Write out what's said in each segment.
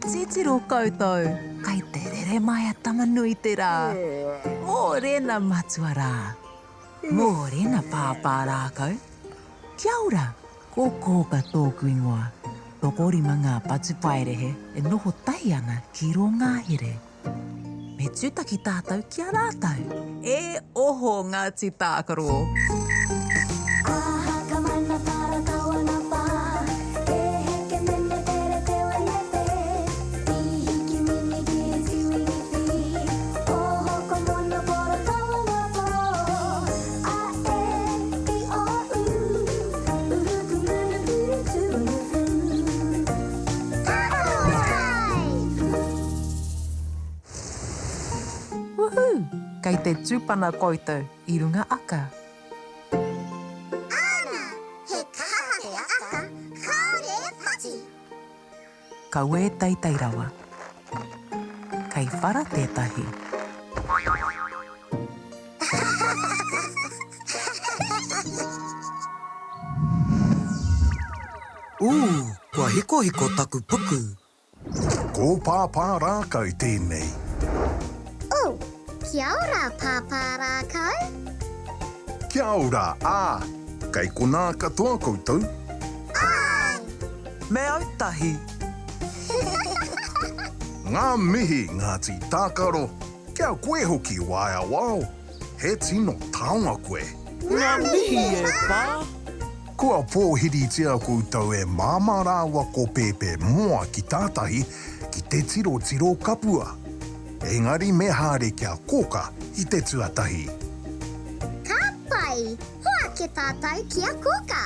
Titiro koutou, kai te rere mai a Tama-nui-te-rā. Mōrena matua rā. Mōrena pāpā rākau. Kia ora, ko Kōka tōku ingoa. Tokorima ngā patupaiarehe e noho tahi ana ki rō ngahere. Me tūtaki tātou ki a rātou. E oho Ngāti Tākaro! Woohoo! Kei te tūpana koutou i runga aka. Āna! He kaha te aka, kāore e whati! Kaua e teitei rawa. Kei whara tētahi. Ū, kua hikohiko taku puku. Ko Pāpā Rākau tēnei. Oh, kia ora Pāpā Rākau. Kia ora, ā, kei konā katoa koutou? Āe! Me autahi! Ngā mihi Ngāti Tākaro, kia koe hoki Waea Wao, he tino taonga koe. Ngā mihi e pā! Kua pōhiritia koutou e Māmā rāua ko Pēpē Moa ki tātahi ki te tirotiro kapua. Engari me haere kia koka i te tuatahi. Ka pai! Hoake tātou ki a Koka!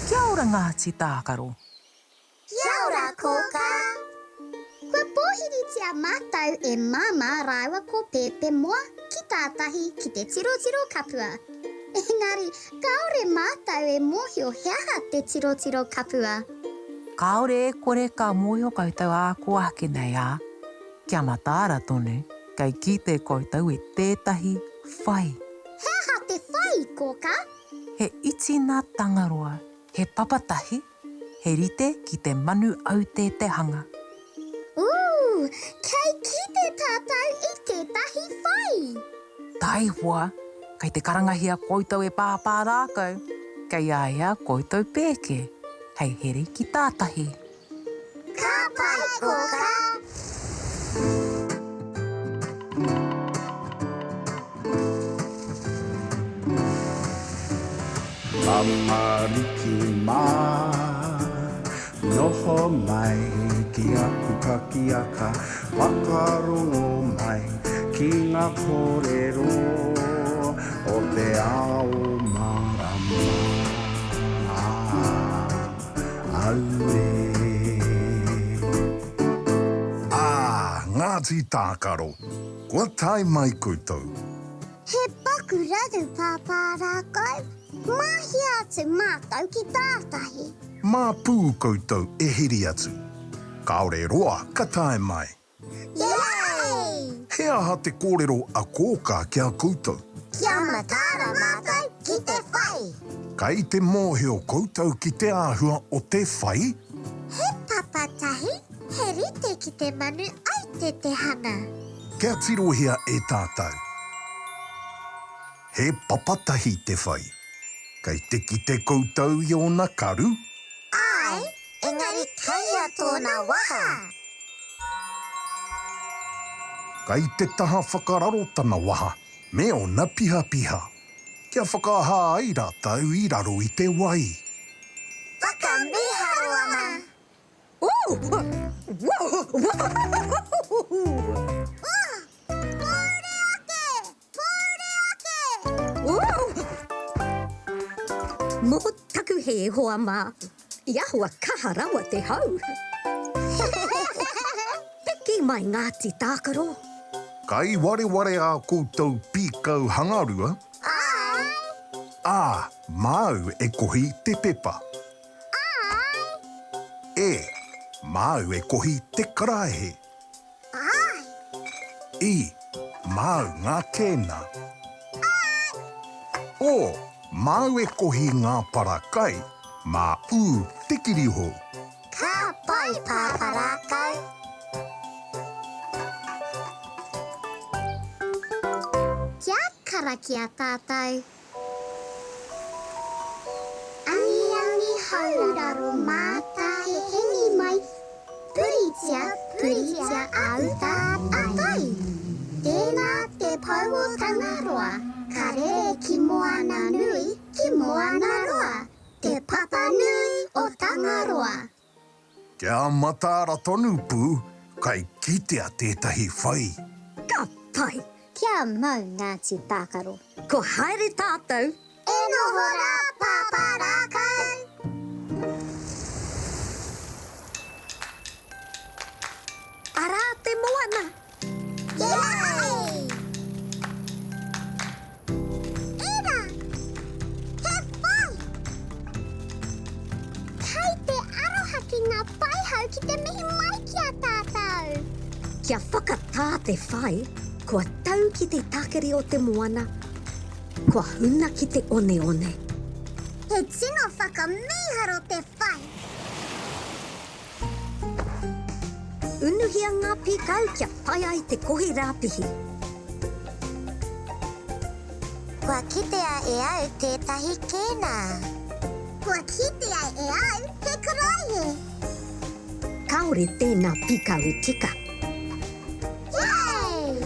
Kia ora Ngāti Tākaro. Kia ora Kōkā! Kua pōhiritia mātou e Māmā rāua ko Pēpē Moa ki tātahi ki te tirotiro kapua. Engari, kāore mātou e mōhio he aha te tirotiro kapua. Kāore e kore ka mōhio koutou ā kō ake nei, ā, kia mataara tonu, kei kite koutou i tētahi whai. He aha te whai, Kōkā? He iti nā Tangaroa, he papatahi, He rite ki te manu aute te hanga. Ooh, kei kite tātou i tētahi whai! Taihoa, kei te karangahia koutou e Pāpā Rākau, kei a ia koutou pēke, hei here ki tātahi. Ka pai, Kōkā! Tamariki mā, noho mai ki aku pakiaka, whakarongo mai ki ngā kōrero o te ao mārama. Auē. Ā, Ngāti Tākaro, kua tae mai koutou. He paku raru Pāpā Rākau, mahia atu mātou ki tātahi. Mā pū koutou e heri atu. Kāore roa ka tae mai. Yay! He aha te kōrero a Kōkā ki a koutou? Kia mataara mātou ki te whai! Kei te mōhio koutou ki te āhua o te whai? He papatahi, he rite ki te manu aute te hanga. Kia tirohia e tātou. He papatahi te whai. Kei te kite koutou i ōna karu? Āe, engari kei hea tōna waha? Kei te taha whakararo tana waha me ōna pihapiha. Kia whakahā ai rātou i raro i te wai. Whakamīharo ana! e hoa mā. I ahua kaha rawa te hau. Piki mai Ngāti Tākaro. Kai wareware ā koutou pīkau hangarua? Āe! Ā, māu e kohi te pepa. Āe! E, māu e kohi te karaehe. Āe! I, māu ngā kēna. Āe! O, māu e kohi ngā para kai, mā ū te kirihou. Ka pai, Pāpā Rākau! Kia karakia tātou. Angiangi hauraro mātāhehengi mai, Puritia, puritia a uta, a tai. Tēnā te pou o Tangaroa, ka rere ki moana nui, ki moana roa, Te papa nui o Tangaroa. Kia mataara tonu pū, kai kitea tētahi whai. Ka pai! Kia mau Ngāti Tākaro. Ko haere tātou! E noho rā Pāpā Rākau! Arā te moana! Yay! Ira! He whai! Kei te aroha ki ngā paihau ki te mihi mai ki a tātou! Kia whakatā te whai, kua tau ki te takere o te moana, kua huna ki te oneone. He tino whakamīharo te whai! Unuhia ngā pīkau kia pai ai te kohi rāpihi. Kua kitea e au tētahi kēnā. Kua kitea e au he karaehe. Kāore tēnā pīkau i tika. Yay!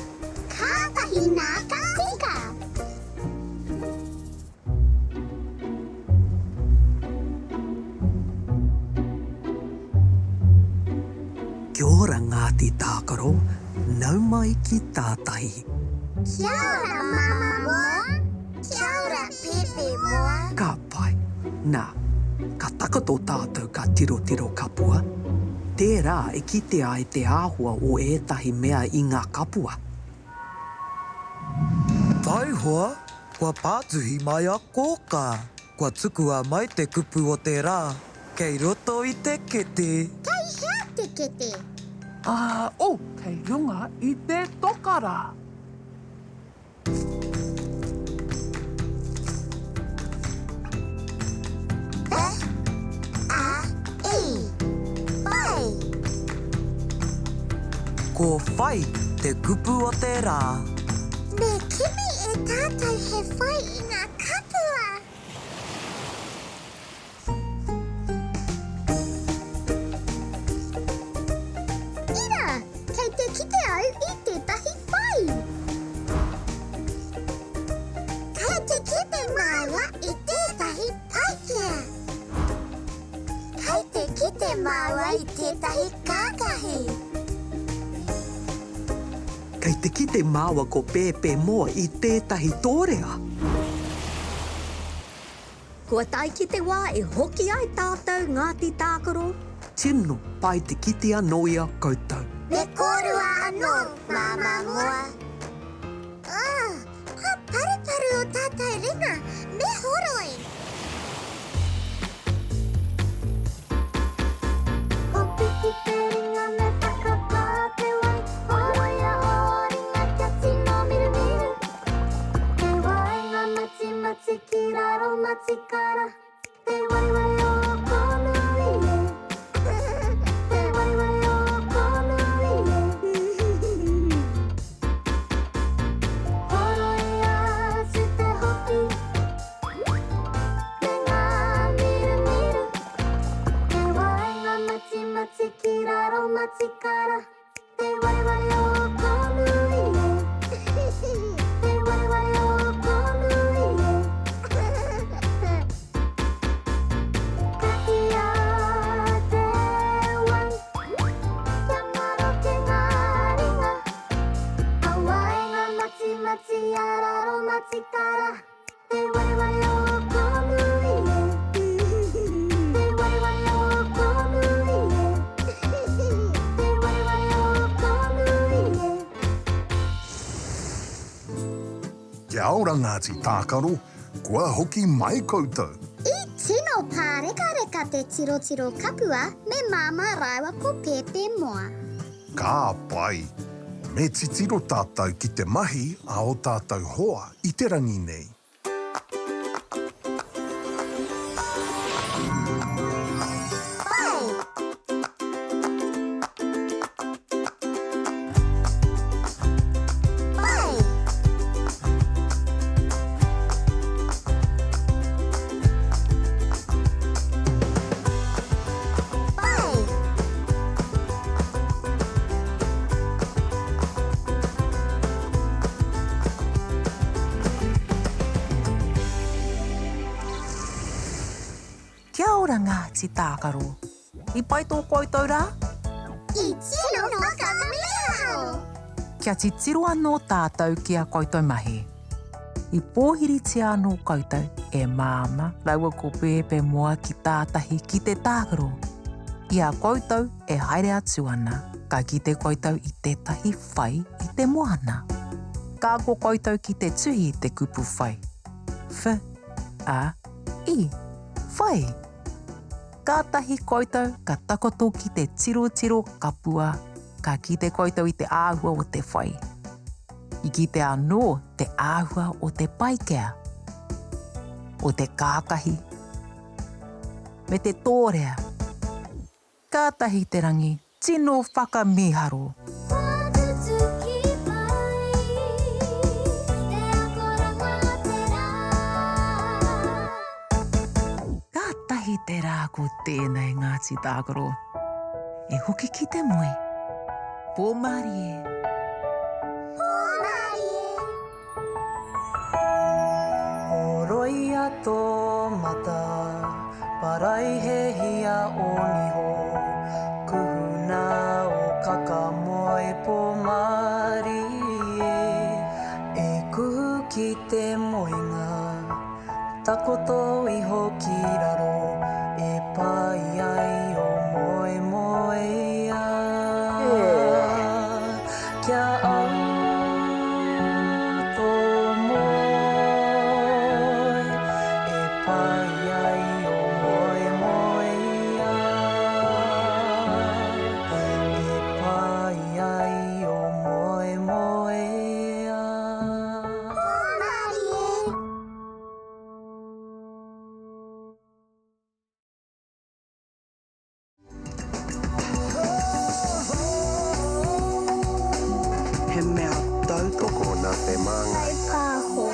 Kātahi nā ka tika! Kia ora Ngāti Tākaro, nau mai ki tātahi. Kia ora Mama Moa, kia ora Pēpē Moa. Ka pai. Nā, ka takoto tātou ka tirotiro kapua. Tērā e kitea ai te āhua o ētahi mea i ngā kapua. Taihoa, kua pātuhi mai a Kōkā. Kua tukua mai te kupu o te rā, kei roto i te kete. Kei hea te kete? Ā, oh, kei runga i te toka rā. P, A, I. Pai! Ko whai te kupu o te rā. Me kimi e tātou he whai i ngā kapua. Ira, kei te kite au i tētahi whai. Kei te kite māua i tētahi paikea. Kei te kite māua i tētahi kākahi. Kei te kite māua ko Pēpē Moa i tētahi tōrea. Kua tae ki te wā e hoki ai tātou Ngāti Tākaro. Tino pai te kite anō i a koutou. Me kōrua anō, Māmā Moa. Ugh, kua paruparu ō tātou ringa, me horoi! Hopiki te ringa me whakapā te wai, horoia ō ringa kia tino mirumiru. Te waenga matimati ki raro matikara, te waiwai o Kōnui e. Te waiwai o Kōnui e. Horoia atu te hopi. Kia ora Ngāti Tākaro, kua hoki mai koutou. I tino pārekareka te tirotiro kapua me Māmā rāua ko Pēpē Moa. Ka pai! Me titiro tātou ki te mahi a ō tātou hoa i te rangi nei. Kia ora Ngāti Tākaro. I pai tō koutou rā? I tino whakamīharo! Kia titiro anō tātou ki a koutou mahi. I pōhiritia anō koutou e Māmā raua ko Pēpē Moa ki tātahi ki te tākaro. I a koutou e haere atu ana, ka kite koutou i tētahi whai i te moana. Ka ako koutou ki te tuhi i te kupu whai. Wh, a, i, whai! Kātahi koutou ka takoto ki te tirotiro kapua, ka kite koutou i te āhua o te whai. I kite anō te āhua o te paikea, o te kākahi, me te tōrea. Kātahi te rangi tino whakamīharo! Kua tutuki pai te akoranga a te rā. Kātahi te rā ko tēnei Ngāti Tākaro e hoki ki te moe. Pōmārie. Pōmārie. Horoia tō mata, paraihehia ō niho, kuhuna ō kakamoe pōmārie, e kuhu ki te moenga. Takoto iho ki raro e pai ai o moemoeā. Kia au tō moe e pai ai o moemoeā. E pai ai o moemoeā. Hōmarie. He mea tautoko nā te māngai. Kaipāho.